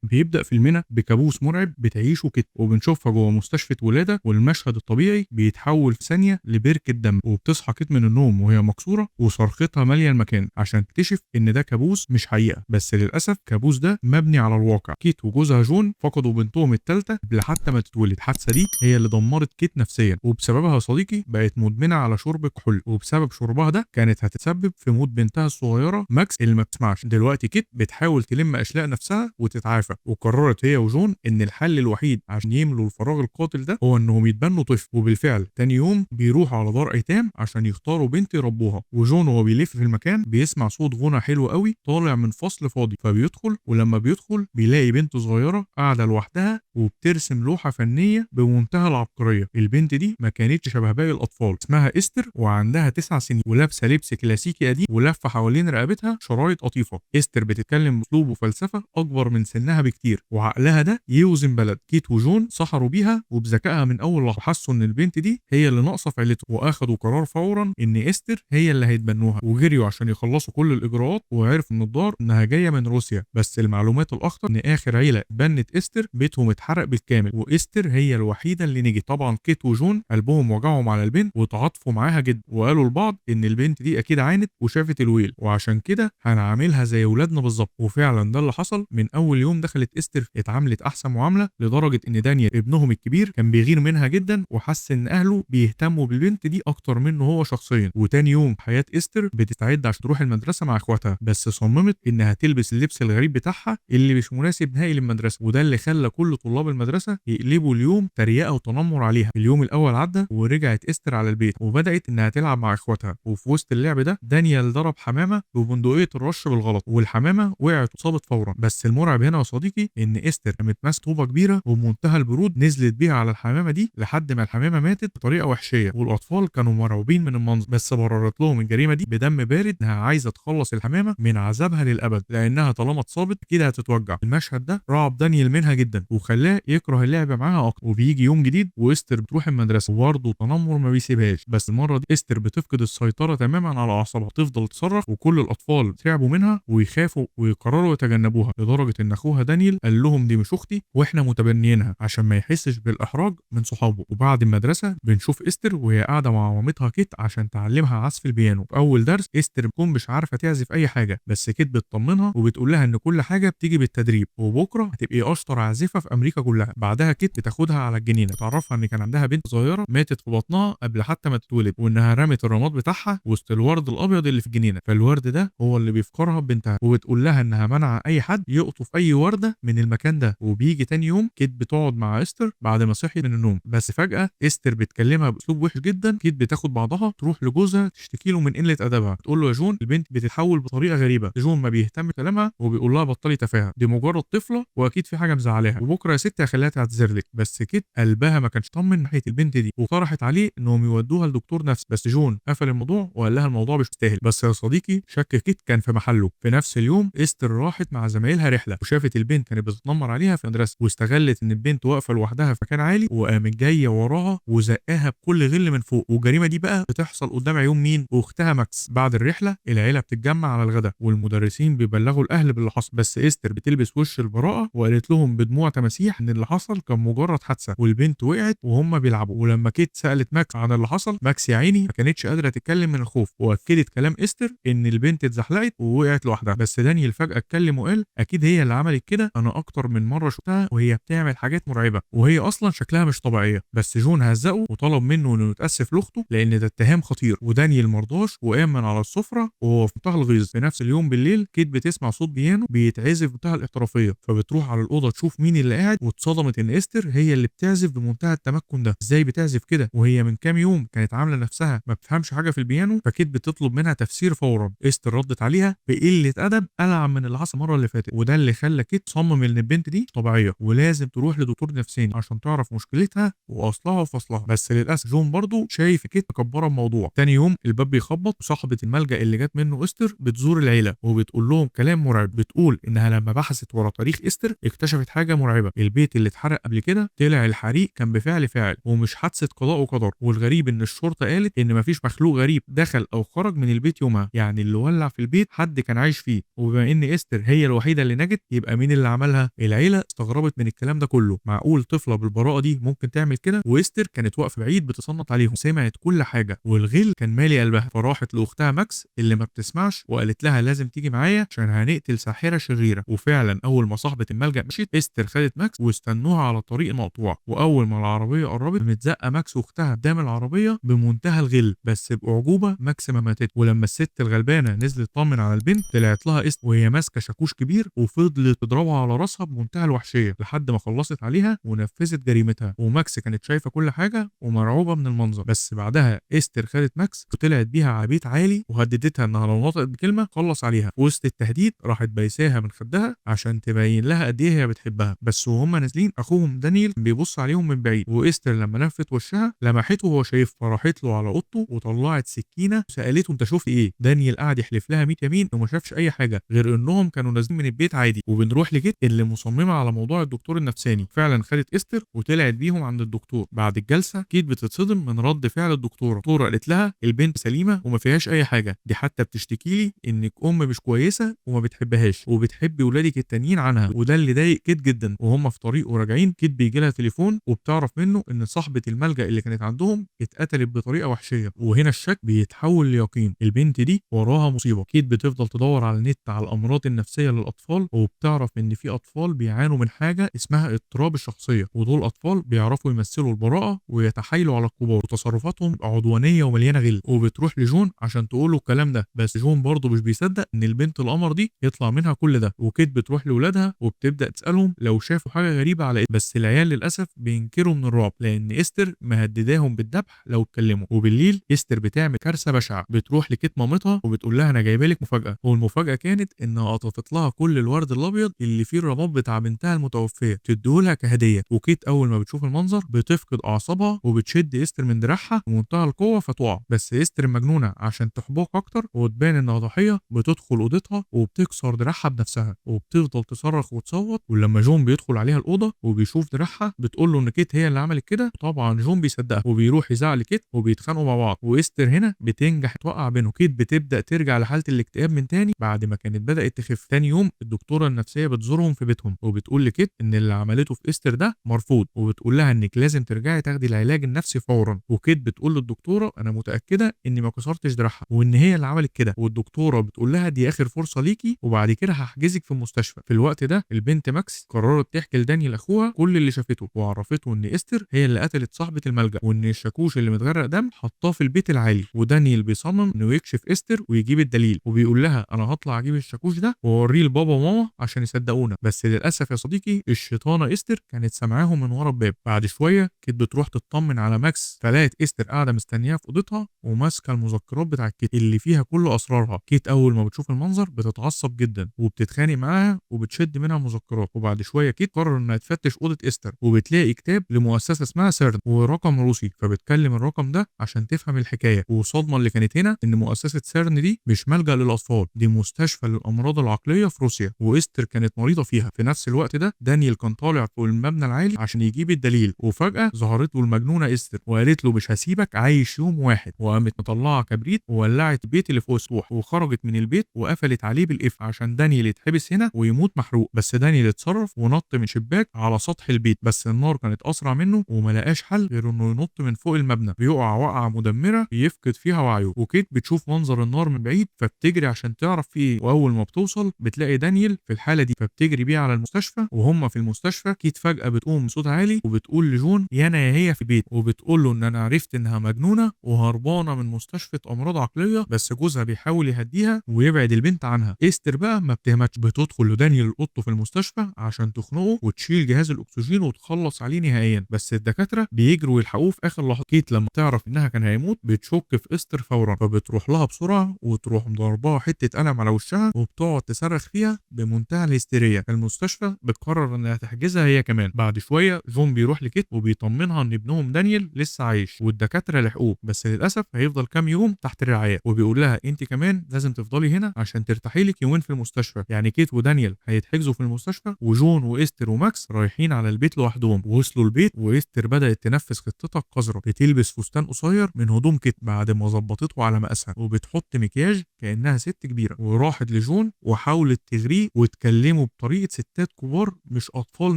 بيبدأ فيلمنا بكابوس مرعب بتعيشه كيت، وبنشوفها جوه مستشفى ولادة، والمشهد الطبيعي بيتحول في ثانية لبركة دم، وبتصحى كيت من النوم وهي مكسورة وصرختها مالية المكان عشان تكتشف إن ده كابوس مش حقيقة. بس للأسف كابوس ده مبني على الواقع. كيت وجوزها جون فقدوا بنتهم الثالثة قبل حتى ما تتولد. الحادثة دي هي اللي دمرت كيت نفسيا، وبسببها يا صديقي بقت مدمنة على شرب الكحول، وبسبب شربها ده كانت هتتسبب في موت بنتها الصغيرة ماكس اللي ما بتسمعش. دلوقتي كيت بتحاول تلم أشلاء نفسها وتتعافى، وقررت هي وجون ان الحل الوحيد عشان يملوا الفراغ القاتل ده هو انهم يتبنوا طفل. وبالفعل تاني يوم بيروحوا على دار ايتام عشان يختاروا بنت يربوها. وجون وهو بيلف في المكان بيسمع صوت غنى حلو قوي طالع من فصل فاضي، فبيدخل، ولما بيدخل بيلاقي بنت صغيرة قاعدة لوحدها وبترسم لوحة فنية بمنتهى العبقرية. البنت دي ما كانتش شبه باقي الاطفال، اسمها استر وعندها 9 سنين، ولابسه لبس كلاسيكي قديم ولفه حوالين رقبتها شرايط قطيفة. استر بتتكلم باسلوب وفلسفة اكبر من سنها بكتير، وعقلها ده يوزن بلد. كيت وجون سحروا بيها وبذكائها من اول لحظة، حسوا ان البنت دي هي اللي ناقصه في عيلتهم، واخدوا قرار فورا ان استر هي اللي هيتبنوها، وجريوا عشان يخلصوا كل الاجراءات. وعرفوا من الدار انها جاية من روسيا، بس المعلومات الاخطر ان اخر عيله اتبنت استر بيتهم اتحرق بالكامل، واستر هي الوحيدة اللي نجت. طبعا كيت وجون قلبهم وجعهم على البنت وتعاطفوا معاها جدا، وقالوا لبعض ان البنت دي اكيد عانت وشافت الويل، وعشان كده هنعاملها زي ولادنا بالظبط. وفعلا ده اللي حصل. من اول يوم دخلت استر اتعاملت احسن معاملة، لدرجة ان دانيال ابنهم الكبير كان بيغير منها جدا وحس ان اهله بيهتموا بالبنت دي اكتر منه هو شخصيا. وتاني يوم حياة استر بتستعد عشان تروح المدرسة مع اخواتها، بس صممت انها تلبس اللبس الغريب بتاعها اللي مش مناسب نهائي للمدرسة، وده اللي خلى كل طلاب المدرسة يقلبوا اليوم تريقه وتنمر عليها. اليوم الاول عدى ورجعت استر على البيت وبدات انها تلعب مع اخواتها، وفي وسط اللعب ده دانيال ضرب حمامه ببندقيه الرش بالغلط، والحمامه وقعت واتصابت فورا. بس المرعب هنا يا صديقي ان استر قامت ماسكه طوبة كبيرة وبمنتهى البرود نزلت بيها على الحمامة دي لحد ما الحمامة ماتت بطريقة وحشية، والاطفال كانوا مرعوبين من المنظر، بس بررت لهم الجريمة دي بدم بارد انها عايزه تخلص الحمامة من عذابها للابد، لانها طالما اتصابت اكيد هتتوجع. المشهد ده رعب دانيال منها جدا وخلاه يكره اللعب معاها اكتر. وبيجي يوم جديد واستر بتروح المدرسة، وبرضه تنمر ما بيسيبهاش، بس المرة دي استر بتفقد السيطرة تماما على اعصابها، تفضل تصرخ وكل الاطفال تعبوا منها ويخافوا ويقرروا يتجنبوها، لدرجة ان اخوها دانيال قال لهم دي مش اختي واحنا متبنيينها عشان ما يحسش بالاحراج من صحابه. وبعد المدرسة بنشوف استر وهي قاعدة مع مامتها كيت عشان تعلمها عزف البيانو. في اول درس استر بتكون مش عارفه تعزف اي حاجة، بس كيت بتطمنها وبتقول لها ان كل حاجة بتيجي بالتدريب وبكره هتبقي اشطر عازفه في امريكا كلها. بعدها كيت بتاخدها على الجنينة تعرفها ان كان عندها بنت صغيرة ماتت في بطنها قبل حتى ما تتولد، وانها رمت الرماد بتاعها وسط الورد الابيض اللي في الجنينة، فالورد ده هو اللي بيفكرها ببنتها، وبتقول لها انها منع اي حد يقطف اي ورده من المكان ده. وبيجي تاني يوم كيت بتقعد مع استر بعد ما صحيت من النوم، بس فجاة استر بتكلمها باسلوب وحش جدا. كيت بتاخد بعضها تروح لجوزها تشتكي له من قلة ادبها، تقول له يا جون البنت بتتحول بطريقة غريبة. جون ما بيهتم بكلامها وبيقول لها بطلي تفاهه، دي مجرد طفله واكيد في حاجة مزعلاها، وبكره يا ستي هخليها تعتذر لك. بس كيت قلبها ما كانش طمن ناحية البنت دي، وطرحت عليه انهم يودوها لدكتور نفسي، بس جون قفل الموضوع وقال لها الموضوع مش مستاهل. بس يا صديقي شك كيت كان في محله. في نفس اليوم استر راحت مع زمايلها رحله، وشافت البنت كانت بتتنمر عليها في المدرسة، واستغلت ان البنت واقفة لوحدها في مكان عالي، وقامت جاية وراها وزقاها بكل غل من فوق. والجريمه دي بقى بتحصل قدام عيون مين؟ واختها ماكس. بعد الرحلة العيلة بتتجمع على الغداء، والمدرسين بيبلغوا الاهل باللي حصل، بس استر بتلبس وش البراءة وقالت لهم بدموع تماسيح ان اللي حصل كان مجرد حادثه والبنت وقعت وهم بيلعبوا. ولما كيت سالت ماكس عن اللي حصل، ماكس يا عيني ما كانتش قادرة تتكلم من الخوف، واكدت كلام استر ان البنت اتزحلقت ووقعت لوحدها. بس دانيال فجاة اتكلم وقال اكيد هي اللي عملت كده، انا اكتر من مرة شفتها وهي بتعمل حاجات مرعبة وهي اصلا شكلها مش طبيعية. بس جون هزقه وطلب منه انه يتاسف لاخته لان ده اتهام خطير، ودانيال مرضاش وقام من على السفرة وهو في منتهى الغيظ. في نفس اليوم بالليل كيت بتسمع صوت بيانو بيتعزف بمنتهى الاحترافية، فبتروح على الاوضة تشوف مين اللي قاعد، واتصدمت ان استر هي اللي بتعزف بمنتهى التمكن ده. ازاي بتعزف كده وهي من كام يوم كانت عامله نفسها ما بتفهمش حاجة في البيانو؟ فكيت بتطلب منها تفسير فورا. استر ردت عليها بقلة ادب العن من اللي حصل المرة اللي فاتت، وده اللي خلى كيت تصمم ان البنت دي طبيعية ولازم تروح لدكتور نفساني عشان تعرف مشكلتها واصلها وفصلها. بس للاسف جون برضو شايف كيت مكبره الموضوع. تاني يوم الباب بيخبط، وصاحبه الملجأ اللي جت منه استر بتزور العيلة وبتقول لهم كلام مرعب. بتقول انها لما بحثت ورا تاريخ استر اكتشفت حاجة مرعبة، البيت اللي اتحرق قبل كده طلع الحريق كان بفعل فاعل ومش حادثه قضاء وقدر. والغريب ان الشرطة قالت ان مفيش مخلوق غريب دخل او خرج من البيت يومها، يعني اللي ولع في البيت حد كان عايش فيه. وبما ان استر هي الوحيدة اللي نجت يبقى مين اللي عملها؟ العيلة استغربت من الكلام ده كله، معقول طفله بالبراءة دي ممكن تعمل كده؟ واستر كانت واقفة بعيد بتصنت عليهم، سمعت كل حاجة والغل كان مالي قلبها. فراحت لاختها ماكس اللي ما بتسمعش وقالت لها لازم تيجي معايا عشان هنقتل ساحرة شريرة. وفعلا اول ما صاحبه الملجأ مشيت استر خدت ماكس واستنوها على الطريق المقطوع. واول ما العربية قربت متزقه ماكس واختها قدام العربية بمنتهى الغل، بس باعجوبه ماكس ما ماتت. ولما الست الغلبانه نزلت تطمن على البنت طلعت لها استر وهي ماسكه شاكوش كبير وفضلت تضربها على راسها بمنتهى الوحشية لحد ما خلصت عليها ونفذت جريمتها. وماكس كانت شايفه كل حاجة ومرعوبه من المنظر. بس بعدها استر خدت ماكس وطلعت بيها على بيت عالي وهددتها انها لو نطقت بكلمه خلص عليها. في وسط التهديد راحت بايساها من خدها عشان تبين لها قد ايه هي بتحبها. بس وهم نازلين اخوهم دانيال بيبص عليهم من بعيد، واستر لما لفت وشها لمحته وهو شايف، فراحت له على اوضته وطلعت سكينة وسالته انت شفت ايه؟ دانيال قعد يحلف لها 100 يمين وما شافش اي حاجة غير انهم كانوا نازلين من البيت عادي. وبنروح لكيت اللي مصممه على موضوع الدكتور النفساني، فعلا خدت استر وطلعت بيهم عند الدكتور. بعد الجلسة كيت بتتصدم من رد فعل الدكتورة. الدكتورة قالت لها البنت سليمة وما فيهاش اي حاجة، دي حتى بتشتكي لي انك ام مش كويسة وما بتحبهاش وبتحبي ولادك التانيين عنها، وده اللي ضايق كيت جدا. وهم في طريق وراجعين كيت بيجي لها تليفون وبتعرف منه ان صاحبه الملجأ اللي كانت عندهم اتقتلت بطريقة وحشية. وهنا الشك بيتحول ليقين، البنت دي وراها مصيبة. كيت بتفضل تدور على النت على الامراض النفسية للاطفال، وبتعرف ان في اطفال بيعانوا من حاجة اسمها اضطراب الشخصية، ودول اطفال بيعرفوا يمثلوا البراءة ويتحايلوا على الكبار وتصرفاتهم عدوانية ومليانة غل. وبتروح لجون عشان تقول له الكلام ده، بس جون برضه مش بيصدق ان البنت القمر دي يطلع منها كل ده. وكيت بتروح لاولادها وبتبدا تسالهم لو شافوا حاجة غريبة على إيه، بس العيال للاسف بينكروا من الرعب لان استر مهدداهم بالذبح لو اتكلموا. وبالليل استر بتعمل كارثة بشعة، بتروح لكيت مامتها وبتقول لها انا جايبه لك مفاجاة، والمفاجاه كانت انها قطفت لها كل الورد الابيض اللي فيه الرماد بتاع بنتها المتوفيه تديهولها كهدية. وكيت اول ما بتشوف المنظر بتفقد اعصابها وبتشد استر من دراعها بمنتهى القوة فتقع. بس استر المجنونة عشان تحبك اكتر وتبان انها ضحية بتدخل اوضتها وبتكسر دراعها بنفسها وبتفضل تصرخ وتصوت. ولما جون بيدخل عليها الاوضة وبيشوف دراعها بتقول له ان كيت هي اللي عملت كده، طبعا جون بيصدقها وبيروح يزعق لكيت وبيتخانقوا مع بعض. واستر هنا بتنجح توقع بينهم. كيت بتبدا ترجع لحاله الاكتئاب من تاني بعد ما كانت بدات تخف. تاني يوم الدكتورة النفسية بتزورهم في بيتهم وبتقول لكيت ان اللي عملته في استر ده مرفوض، وبتقول لها انك لازم ترجعي تاخدي العلاج النفسي فورا. وكيت بتقول للدكتوره انا متاكدة اني ما كسرتش دراعها وان هي اللي عملت كده، والدكتورة بتقول لها دي اخر فرصة ليكي وبعد كده هحجزك في المستشفى. في الوقت ده البنت ماكس قررت تحكي لدانيال اخوها كل اللي شافته، وعرفته ان استر هي اللي قتلت صاحبه الملجأ وان الشاكوش اللي متغرق دم حطاه في البيت العالي. ودانيال بيصمم انه يكشف استر ويجيب الدليل، وبيقول لها انا هطلع اجيب الشاكوش ده واوريه لبابا وماما عشان يصدقونا. بس للاسف يا صديقي الشيطانه استر كانت سامعاهم من ورا الباب. بعد شوية كيت بتروح تطمن على ماكس، فلقت استر قاعدة مستنياها في اوضتها وماسكه المذكرات بتاع كيت اللي فيها كل اسرارها. كيت اول ما بتشوف المنظر بتتعصب جدا وبتتخانق معاها وبتشد منها المذكرات. وبعد شوية كيت قرر انها تفتش اوضة استر وبتلاقي كتاب لمؤسسة اسمها سيرن ورقم روسي، فبتكلم الرقم ده عشان تفهم الحكاية. والصدمه اللي كانت هنا ان مؤسسة سيرن دي مش ملجأ للاطفال، دي مستشفى للامراض العقلية في روسيا، واستر كانت مريضه فيها. في نفس الوقت ده دانيال كان طالع فوق المبنى العالي عشان يجيب الدليل، وفجاة ظهرت له المجنونة استر وقالت له مش هسيبك عايش يوم واحد، وقامت مطلعه كبريت وولعت البيت اللي فوق السطوح وخرجت من البيت وقفلت عليه بالقفل عشان دانيال يتحبس هنا ويموت محروق. بس دانيال اتصرف ونط من شباك على سطح البيت، بس النار كانت اسرع منه وما لقاش حل غير انه ينط من فوق المبنى. بيقع وقعه مدمرة بيفقد فيها وعيه، وكيت بتشوف منظر النار من بعيد فبتجري عشان تعرف فيه ايه، واول ما بتوصل بتلاقي دانيال في الحالة دي فبتجري بيه على المستشفى. وهم في المستشفى كيت فجاة بتقوم بصوت عالي وبتقول لجون يا انا يا هي في البيت، وبتقول له ان انا عرفت انها مجنونة وهربانه من مستشفى امراض عقلية، بس جوزها بيحاول يهديها ويبعد البنت عنها. استر بقى ما بتهمتش، بتدخل لدانيال اوضته في المستشفى عشان تخنقه وتشيل جهاز الاكسجين وتخلص عليه نهائيا، بس الدكاترة بيجروا يلحقوه في اخر لحظة. كيت لما تعرف انها كان هيموت بتشك في استر فورا، فبتروح لها بسرعة وتروح مضرباها حتة قلم على وشها وبتقعد تصرخ فيها بمنتهى الهستيريا. المستشفى بتقرر انها تحجزها هي كمان. بعد شوية جون بيروح لكيت وبيطمنها ان ابنهم دانيال لسه عايش والدكاتره لحقوه، بس للاسف هيفضل كام يوم تحت الرعاية، وبيقول لها انت كمان لازم تفضلي هنا عشان ترتاحي لك يومين في المستشفى. يعني كيت ودانيال هيتحجزوا في المستشفى، وجون واستر وماكس رايحين على البيت لوحدهم. ووصلوا البيت واستر بدأت تنفذ خطتها القذرة، بتلبس فستان قصير من هدوم كيت بعد ما ظبطته على مقاسها، وبتحط مكياج كأنها ست كبيرة، وراحت لجون وحاولت تغريه وتكلمه بطريقة ستات كبار مش أطفال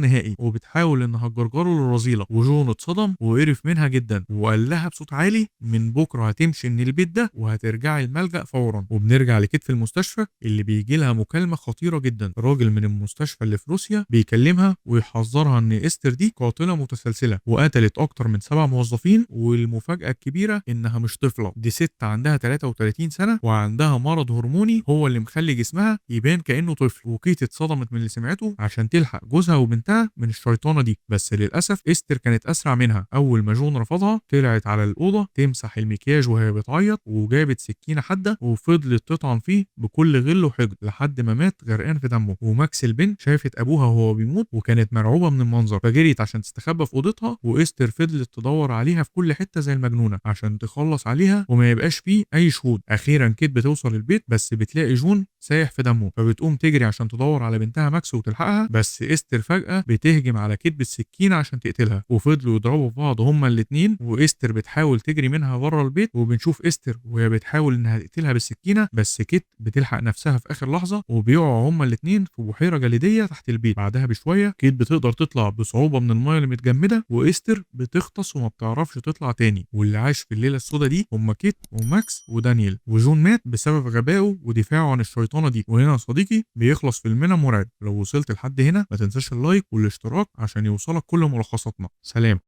نهائي، وبتحاول إنها تجرجره للرذيلة. وجون اتصدم وقرف منها جدا وقال لها بصوت عالي من بكرة هتمشي من البيت ده وهترجعي الملجأ فورا. وبنرجع لكيت في المستشفى اللي بيجي لها مكالمة خطيرة جدا، راجل من المستشفى اللي في روسيا بيكلمها ويحذرها ان استر دي قاتلة متسلسلة وقتلت اكتر من 7 موظفين، والمفاجأة الكبيرة انها مش طفلة، دي ست عندها 33 سنة وعندها مرض هرموني هو اللي مخلي جسمها يبان كأنه طفل. وكيت اتصدمت من اللي سمعته عشان تلحق جوزها وبنتها من الشيطانة دي، بس للأسف استر كانت أسرع منها. أول ما جون رفضها طلعت على الأوضة تمسح المكياج وهي بتعيط، وجابت سكينة حادة وفضلت تطعن فيه بكل غل وحقد لحد ما مات غرقان في دمه. وماكس البنت شافت أبوها وهو بيموت وكانت مرعوبة من المنظر، فجريت عشان تستخبى في أوضتها، وإستر فضلت تدور عليها في كل حتة زي المجنونة عشان تخلص عليها وما يبقاش فيه أي شهود. أخيرا كيت بتوصل البيت بس بتلاقي جون سايح في دمه، فبتقوم تجري عشان تدور على بنتها ماكس وتلحقها، بس استر فجأة بتهجم على كيت بالسكينة عشان تقتلها، وفضلوا يضربوا في بعض هما الاتنين، واستر بتحاول تجري منها بره البيت. وبنشوف استر وهي بتحاول انها تقتلها بالسكينة، بس كيت بتلحق نفسها في اخر لحظة وبيقعوا هما الاتنين في بحيرة جليدية تحت البيت. بعدها بشوية كيت بتقدر تطلع بصعوبة من المايه اللي متجمدة، واستر بتغطس وما بتعرفش تطلع تاني. واللي عاش في الليلة السوداء دي هما كيت وماكس ودانيال، وجون مات بسبب غبائه ودفاعه عن الشيطانة دي. وهنا يا صديقي بيخلص فيلمنا مرعب. لو وصلت لحد هنا ما تنساش ال like والاشتراك عشان يوصلك كل ملخصاتنا. سلام.